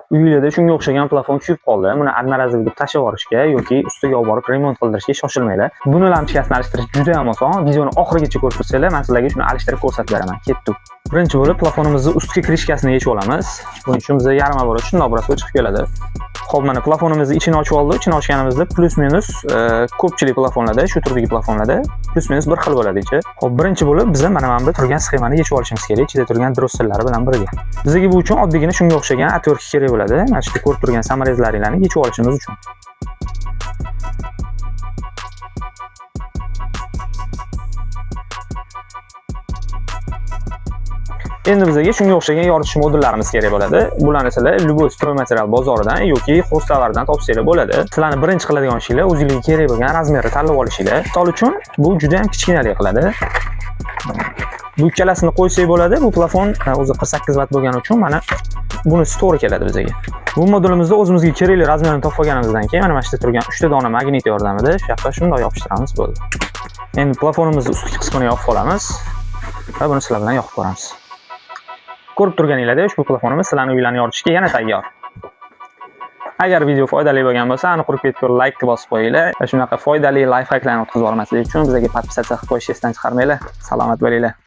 Uylarda shunga o'xshagan plafon kuyib qoldi. Buni одноразовый deb tashlab yuborishga yoki ustiga olib borib remont qildirishga shoshilmanglar. Buni lampochkasini alishtirish juda ham oson. Videoni oxirigacha ko'rib tursanglar, men sizlarga shuni alishtirib ko'rsatib beraman. Ketdik. Birinchi bo'lib plafonimizni ustki крышка sini yechib olamiz. Buning uchun bizga yarim оборот shundoq birasi chiqib keladi. Xo'p, mana plafonimizni ichini ochib oldik. Ichini ochganimizda плюс-минус ko'pchilik plafonlarda, shu turdagi plafonlarda плюс-минус bir xil bo'ladi ichi. Xo'p, birinchi bo'lib biz mana bu turgan sxemani yechib olishimiz kerak, ichida turgan drossellar bilan birga. Bizga bu uchun oddiygina shunga o'xshagan отвертка kerak bo'ladi. Mana shu yerda ko'rib turgan саморез laringlarni yechib olishimiz uchun. Endi bizga shunga o'xshagan yoritish modullarimiz kerak bo'ladi. Bularni sizlar любой стройматериал bozoridan yoki хозтовар dan topsanglar bo'ladi. Sizlarni birinchi qiladigan ishinglar o'zingizga kerak bo'lgan размер ni tanlab olishinglar. Misol uchun, bu juda ham kichkinalik qiladi. Bu ikkalasini qo'ysak bo'ladi. Bu plafon o'zi 48 vatt bo'lgani uchun mana bunisi to'g'ri keladi bizga. Bu modulimizda o'zimizga kerakli размер ni topib olganimizdan keyin mana shu yerda turgan 3 ta dona magnit yordamida shu yoqqa shundoq yopishtiramiz, bo'ldi. Endi plafonimizni ustki qismini yopib olamiz va buni sizlar bilan yoqib ko'ramiz. Ko'rib turganinglardek ushbu plafonimiz sizlarning uylarni yoritishga yana tayyor. Agar video foydali bo'lgan bo'lsa, aniq qurib ketgur like bosib qo'yinglar va shunaqa foydali лайфхак larni o'tkazib yubormaslik uchun bizga подписаться qilib qo'yishni esdan chiqarmanglar. Salomat bo'linglar.